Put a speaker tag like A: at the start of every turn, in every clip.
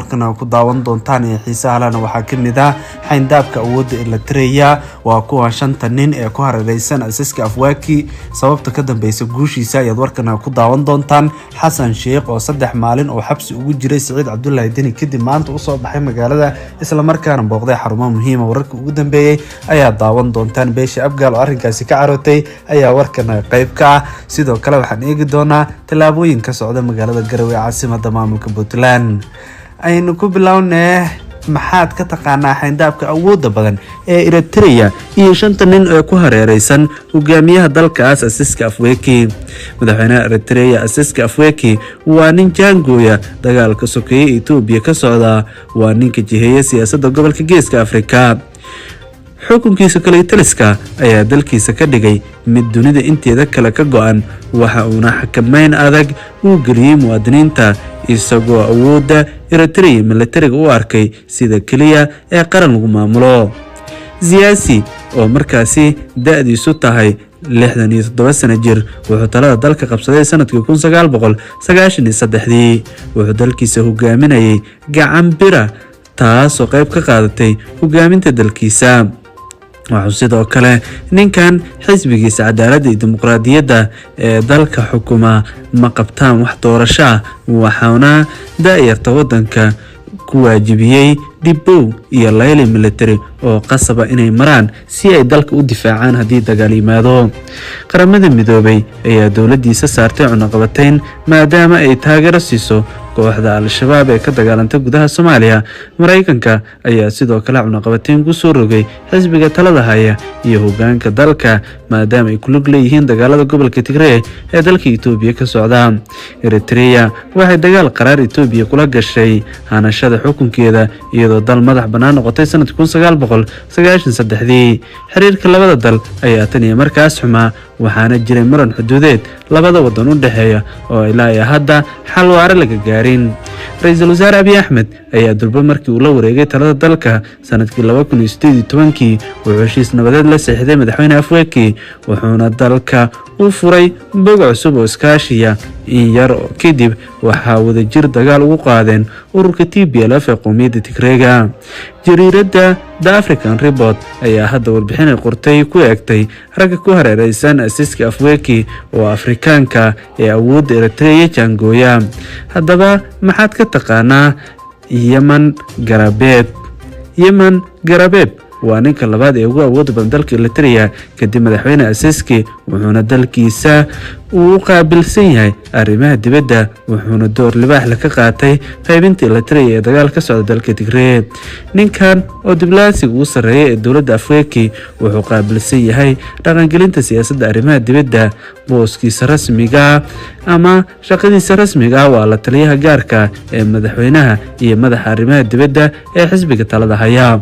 A: Warkana ku daawan doontaan ee xiisaha lehna waxaa ka mid ah xayndaabka awoodda Eritrea. Waa kuwa shanta nin ee ku hareereysan Asiska Afwaki. Sababta ka dambeysa guushiisa ayaad warkana ku daawan doontaan. Xasan Sheekh oo 3 maalin oo xabsi ugu jiray Siciid Cabdullaahi Deni kadib maanta usoo baxay magaalada, islamarkaana booqday xarumo muhiima. Wararka ugu dambeeyey ayaa daawan doontaan. Beesha Abgaal oo arrinkaasi ka carootay ayaa warkana qayb ka ah. Sidoo kale waxaan eegi doonaa tallaabooyin ka socda magaalada Garowe ee caasimada maamulka Puntland. Aynu ku bilownee, maxaad ka taqaanaa xayndaabka awoodda badan ee Eritrea iyo shanta nin ee ku hareereysan hogaamiyaha dalkaas Asiska Afweki? Madaxweynaha Eritrea Asiska Afweki waa nin jaangooya dagaalka sokeeye Etoobiya ka socda, waa ninka jiheeya siyaasadda gobolka Geeska Afrika. Xukunkiisa kalitaliska ayaa dalkiisa ka dhigay mid dunida inteeda kale ka go-an, waxa uuna xakameyn adag uu geliyey muwaadiniinta, isagoo awoodda Eritrea militariga u arkay sida keliya ee qaran lagu maamulo. Siyaasi oo markaasi da-diisu tahay 67 sano jir wuxuu talada dalka qabsaday sanadkii 1993-dii. Wuxuu dalkiisa hogaaminayay gacan bira, taasoo qayb ka qaadatay hogaaminta dalkiisa. Wuxuu sidoo kale ninkan xisbigiisa Cadaaladda iyo Dimuqraadiyadda ee dalka xukuma ma qabtaan wax doorasho ah, waxaana da-yarta wadanka ku waajibiyey dhibow iyo layli military oo qasaba inay maraan si ay dalka u difaacaan haddii dagaal yimaado. Qaramada Midoobay ayaa dowladiisa saartay cunaqabatayn maadaama ay taageero siiso kooxda Al-Shabaab ee ka dagaalanta gudaha Soomaaliya. Maraykanka ayaa sidoo kale cunaqabatayn ku soo rogay xisbiga talada haya iyo hogaanka dalka, maadaama ay ku lug leeyihiin dagaalada gobolka Tigree ee dalka Itoobiya ka socda. Eritrea waxay dagaal qaraar Itoobiya kula gashay hanashada xukunkeeda, iyadoo dal madax bannaan noqotay sanadkii 1993-dii. Xiriirka labada dal ayaa tan iyo markaas xumaa, waxaana jiray muran xuduudeed labada wadan u dhexeeya oo ilaa iyo hadda xal waare laga gaarin. Ra-iisul wasaare Abiy Axmed ayaa durba markii uu la wareegay talada dalka sanadkii 2018-kii wuxuu heshiis nabadeed la seexday madaxweyne Afweki, wuxuuna dalka u furay bog cusub oo iskaashiya. In yar kadib waxaa wadajir dagaal ugu qaadeen ururka TPLF ee qowmiyadda Tigreega. Jariiradda The African Report ayaa hadda warbixinay qortay ku eegtay ragga ku hareereysan Asiska Afweki oo Afrikaanka ee awoodda Eritrea jaangooya. Haddaba maxaad ka taqaanaa Yeman Garabeeb? Yeman Garabeeb waa ninka labaad ee ugu awooda badan dalka Eritrea kadib madaxweyne Asiski, wuxuuna dalkiisa uu u qaabilsan yahay arrimaha dibadda, wuxuuna door libaax leh ka qaatay qaybinta Eritrea ee dagaal ka socda dalka Tigree. Ninkan oo diblaasiga ugu sarreeya ee dowladda Afweki wuxuu qaabilsan yahay dhaqangelinta siyaasadda arrimaha dibadda. Booskiisa rasmiga ama shaqadiisa rasmiga waa la taliyaha gaarka ee madaxweynaha iyo madaxa arrimaha dibadda ee xisbiga talada haya.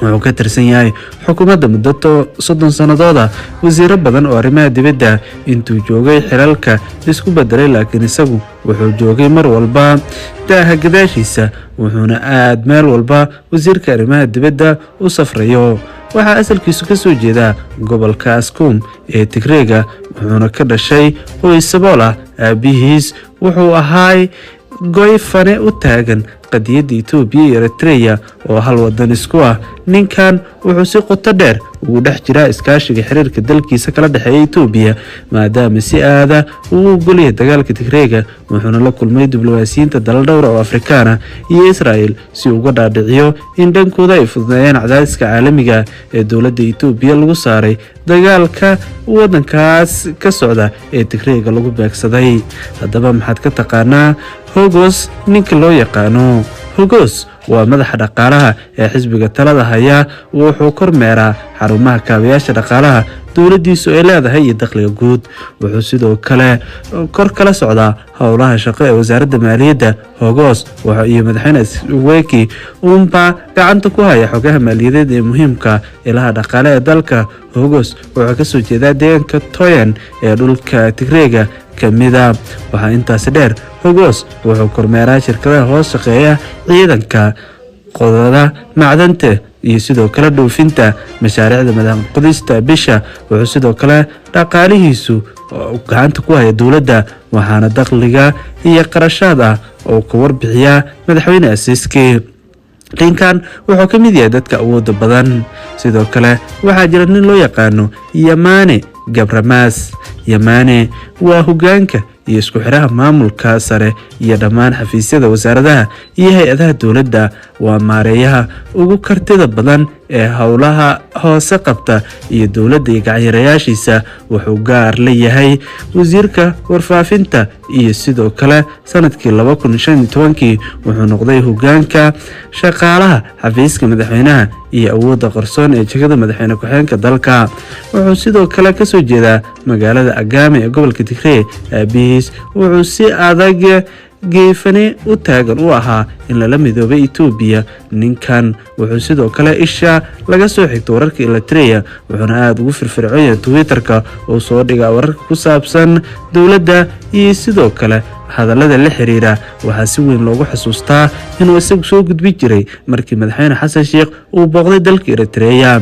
A: Wuxuu ka tirsan yahay xukuumadda muddo 30 sannadooda. Wasiiro badan oo arrimaha dibadda intuu joogay xilalka isku bedelay, laakiin isagu wuxuu joogay mar walba daaha gadaashiisa, wuxuuna aad meel walba wasiirka arrimaha dibadda u safrayo. Waxaa asalkiisu ka soo jeedaa gobolka Askuum ee Tigreega, wuxuuna ka dhashay qoys sabool ah. Aabihiis wuxuu ahaay goyfane u taagan qadiyadda Itoobiya iyo Eritrea oo hal wadan isku ah. Ninkan wuxuu si qoto dheer ugu dhex jiraa iskaashiga xiriirka dalkiisa kala dhexeeya Itoobiya, maadaama si aada uu u ogolyahay dagaalka Tigreega, wuxuuna la kulmay diblomaasiyiinta dalal dhowra oo Afrikaana iyo Israel si uga dhaadhiciyo in dhankooda ay fududeeyaan cadaadiska caalamiga ee dowladda Itoobiya lagu saaray dagaalka wadankaas ka socda ee Tigreega lagu beegsaday. Haddaba maxaad ka taqaanaa Hogos? Ninka loo yaqaano Hogos waa madaxa dhaqaalaha ee xisbiga talada haya. Wuxuu kormeeraa xarumaha kaabayaasha dhaqaalaha dowladiisu ay leedahay iyo dakhliga guud. Wuxuu sidoo kale kor kala socdaa howlaha shaqo ee wasaaradda maaliyadda. Hogos iyo madaxweyne Weki uunbaa gacanta ku haya xogaha maaliyadeed ee muhiimka ilaha dhaqaale ee dalka. Hogos wuxuu kasoo jeedaa deegaanka Toyan ee dhulka Tigreega kamida. Waxaa intaasi dheer, Hogos wuxuu kormeeraa shirkadaha hoos shaqeeya ciidanka qodada macdanta iyo sidoo kale dhoofinta mashaariicda madanqodista bisha. Wuxuu sidoo kale dhaqaalihiisu gacanta ku haya dowladda, waxaana dakhliga iyo qarashaad ah oo ka warbixiyaa madaxweyne Asiiski. Ninkan wuxuu ka mid yahay dadka awooda badan. Sidoo kale waxaa jira nin loo yaqaano Yamane Gabramaas. Yamane waa hogaanka iyo isku xiraha maamulka sare iyo dhammaan xafiisyada wasaaradaha iyo hay-adaha dowladda. Waa maareeyaha ugu kartida badan ee howlaha hoose qabta iyo dowladda iyo gacanyarayaashiisa. Wuxuu gaar la yahay wasiirka warfaafinta iyo sidoo kale sanadkii 2015kii wuxuu noqday hogaanka shaqaalaha xafiiska madaxweynaha iyo awoodda qarsoon ee jegada madaxweyne ku-xigeenka dalka. Wuxuu sidoo kale kasoo jeedaa magaalada Agame ee gobolka Tigree. Aabihiis wuxuu si adag geefane u taagan u ahaa in lala midoobay Etoobiya. Ninkan wuxuu sidoo kale isha laga soo xigto wararka Eritrea, wuxuuna aada ugu firfircoon yahay Twitter-ka oo soo dhiga wararka ku saabsan dowladda iyo sidoo kale hadallada la xiriira. Waxaa si weyn loogu xusuustaa inuu isagu soo gudbi jiray markii madaxweyne Xasan Sheikh uu booqday dalka Eritrea.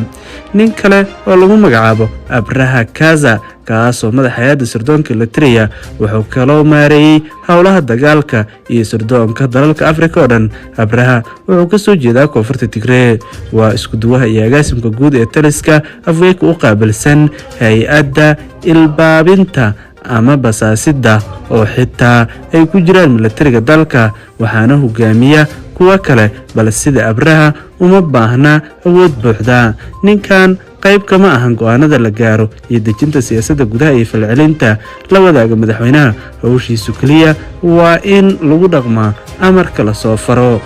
A: Nin kale oo lagu magacaabo Abraha Kaza, kaasoo madaxa hay-adda sirdoonka Eritrea, wuxuu kaloo maareeyey howlaha dagaalka iyo sirdoonka dalalka Afrika oo dhan. Abraha wuxuu kasoo jeedaa koonfurta Tigree. Waa isku duwaha iyo agaasimka guud ee taliska Afweyka u qaabilsan hay-adda ilbaabinta ama basaasidda oo xitaa ay ku jiraan milatariga dalka, waxaana hogaamiya kuwo kale, balse sida Abraha uma baahna awood buuxda. Ninkan qayb kama ahan go-aanada la gaaro iyo dejinta siyaasadda gudaha iyo falcelinta la wadaaga madaxweynaha. Howshiisu keliya waa in lagu dhaqmaa amarka lasoo faro.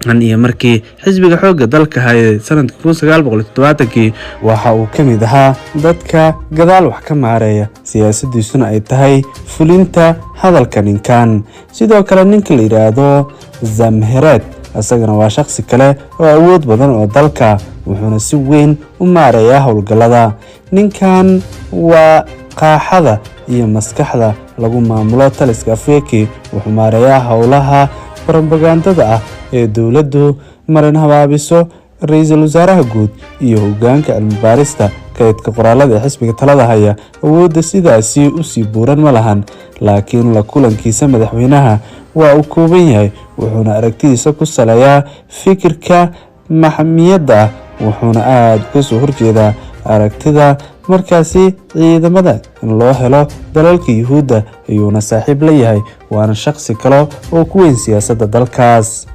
A: Tan iyo markii xisbiga xoogga dalka hayay sanadkii 1970kii, waxa uu ka mid ahaa dadka gadaal wax ka maareeya, siyaasadiisuna ay tahay fulinta hadalka ninkan. Sidoo kale ninka la yidhaahdo Zamhereed isagana waa shaqsi kale oo awood badan oo dalka, wuxuuna si weyn u maareeyaa howlgallada. Ninkan waa qaaxada iyo maskaxda lagu maamulo taliska Afweki. Wuxuu maareeyaa howlaha brobagandada ah ee dowladdu marin habaabiso ra-iisul wasaaraha guud iyo hogaanka cilmi baarista kaydka qoraalada ee xisbiga talada haya. Awoodda sidaasi usii buuran ma lahan, laakiin la kulankiisa madaxweynaha waa uu kooban yahay, wuxuuna aragtidiisa ku saleeyaa fikirka maxmiyadda ah, wuxuuna aada uga soo horjeedaa aragtida markaasi ciidamada in loo helo dalalka Yuhuudda ayuuna saaxiib la yahay, waana shaqsi kale oo ku weyn siyaasadda dalkaas.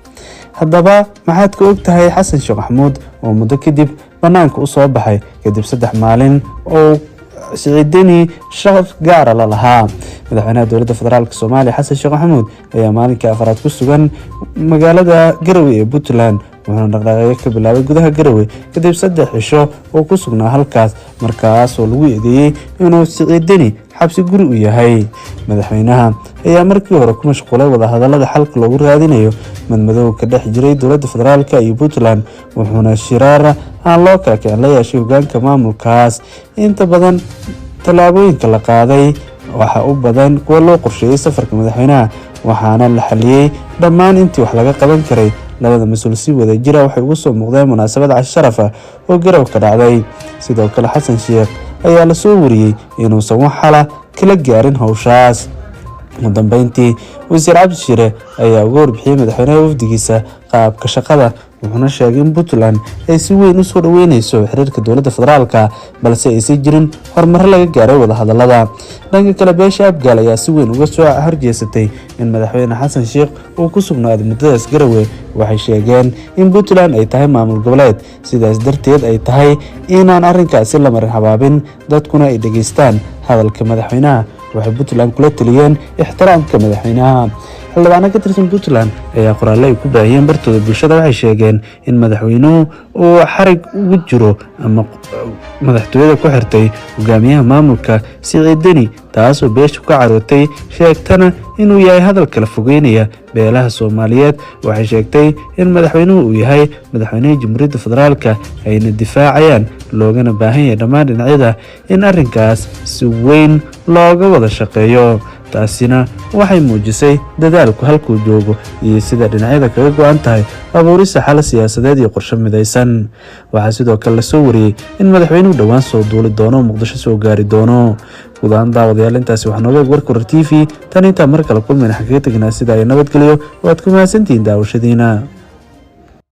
A: Haddaba maxaad ka og tahay Xasan Sheekh Maxamuud oo muddo kadib bannaanka u soo baxay kadib 3 maalin oo Siciideni shaqaf gaara la lahaa? Madaxweynaha dowladda federaalk Soomaaliya Xasan Sheekh Maxamuud ayaa maalinkii afraad ku sugan magaalada Garowe ee Puntland, wuxuuna dhaqdhaqaaqyo ka bilaabay gudaha Garowe kadib 3 cisho oo ku sugnaa halkaas, markaasoo lagu eedeeyey inuu Siciideni xabsi guri u yahay. Madaxweynaha ayaa markii hore ku mashquulay wadahadalada xalka loogu raadinayo madmadowga ka dhex jiray dowladda federaalk iyo Puntland, wuxuuna shiraar aan loo kala kicin la yeeshay hogaanka maamulkaas. Inta badan tallaabooyinka la qaaday waxa u badan kuwa loo qorsheeyey safarka madaxweynaha, waxaana la xaliyey dhammaan intii wax laga qaban karay. Labada mas-uul si wada jira waxay ugu soo muuqdeen munaasabad casho sharaf ah oo Garow ka dhacday. Sidoo kale Xasan Sheekh ayaa lasoo wariyey inuusan wax xala kala gaarin howshaas. Ugu dambeyntii wasiir Cabdi Shire ayaa uga warbixiyey madaxweynaha wafdigiisa qaabka shaqada, wuxuuna sheegay in Puntland ay si weyn usoo dhaweyneyso xiriirka dowladda federaalka, balse aysan jirin horumaro laga gaaray wadahadalada. Dhanka kale beesha Abgaal ayaa si weyn uga soo horjeesatay in madaxweyne Xasan Sheekh uu ku sugnaado muddadaas Garowe. Waxay sheegeen in Puntland ay tahay maamul goboleed, sidaas darteed ay tahay inaan arrinkaasi la marin habaabin, dadkuna ay dhegeystaan hadalka madaxweynaha. Waxay Puntland kula taliyeen ixtiraamka madaxweynaha. Xildhibaano ka tirsan Puntland ayaa qoraalle ay ku baahiyeen bartooda bulshada waxay sheegeen in madaxweynuhu uu xarig ugu jiro ama madaxtooyada ku xirtay hogaamiyaha maamulka Siciid Deni, taasoo beeshu ka carootay, sheegtana inuu yahay hadal kala fogeynaya beelaha Soomaaliyeed. Waxay sheegtay in madaxweynuhu uu yahay madaxweynihii Jamhuuriyadda Federaalka ayna difaacayaan, loogana baahan yahay dhammaan dhinacyada in arrinkaas si weyn looga wada shaqeeyo. Taasina waxay muujisay dadaalku halkuu joogo iyo sida dhinacyada kaga go-an tahay abuurista xal siyaasadeed iyo qorshe midaysan. Waxaa sidoo kale lasoo wariyey in madaxweynuhu dhowaan soo duuli doono, Muqdisho soo gaari doono. Guud ahaan, daawadayaal, intaasi waxaa nooga warka Warar TV. Tan intaa mar kale kulmayna, xagkaga tegnaa sida ay nabadgelyo. Waad ku mahadsantihiin daawashadiina.